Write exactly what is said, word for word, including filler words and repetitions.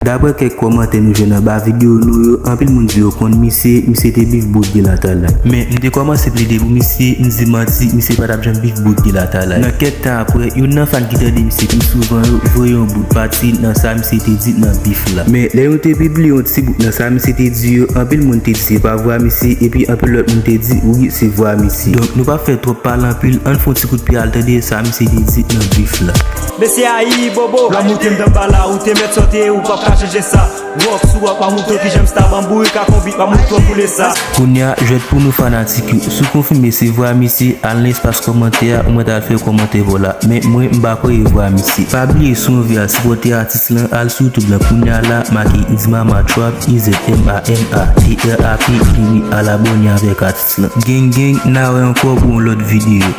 Daprè kèk kòmantè nou jwenn anba videyo nou yo, anpil moun di yo konn misye, misye te bif bout Gelatalay. Men m te kòmanse plede pou misye, m di manti, misye pa t ap janm bif bout Gelatalay. Nan kèk tan apre, youn nan fan ki tande misye pi souvan yo voye yon bout pati nan sa misye te di nan bif la. Men lè nou te pibliye yon ti bout nan sa misye te di yo, anpil moun te di se pa vwa misye, epi anpil lòt moun te di wi, se vwa misye. Donk nou p ap fè twòp pale anpil, ann fè yon ti kout pye al tande sa misye te di nan bif la. Mesye Ayibobo, lòm ou te m dan bala, ou te mèt sòte, ou p ap ka chanje sa. Wòk sou wòk, pa moutre w kijan m stab an bourik ak on bit, pa moutre w koule sa. Kounye a, jwèt pou nou fanatik yo. Si w konfime se vwa misye, al nan espas kòmantè a, ou mèt al fè kòmantè pa w la. Men mwen, m pa kwè e vwa misye. Pa bliye, si w anvi al sipòte atis lan, al sou YouTube lan kounye a la, make Izmama Trap, I Z M A M A T R A P, epi al abòne avèk atis lan. Gang gang, n a wè ankò pou yon lòt videyo.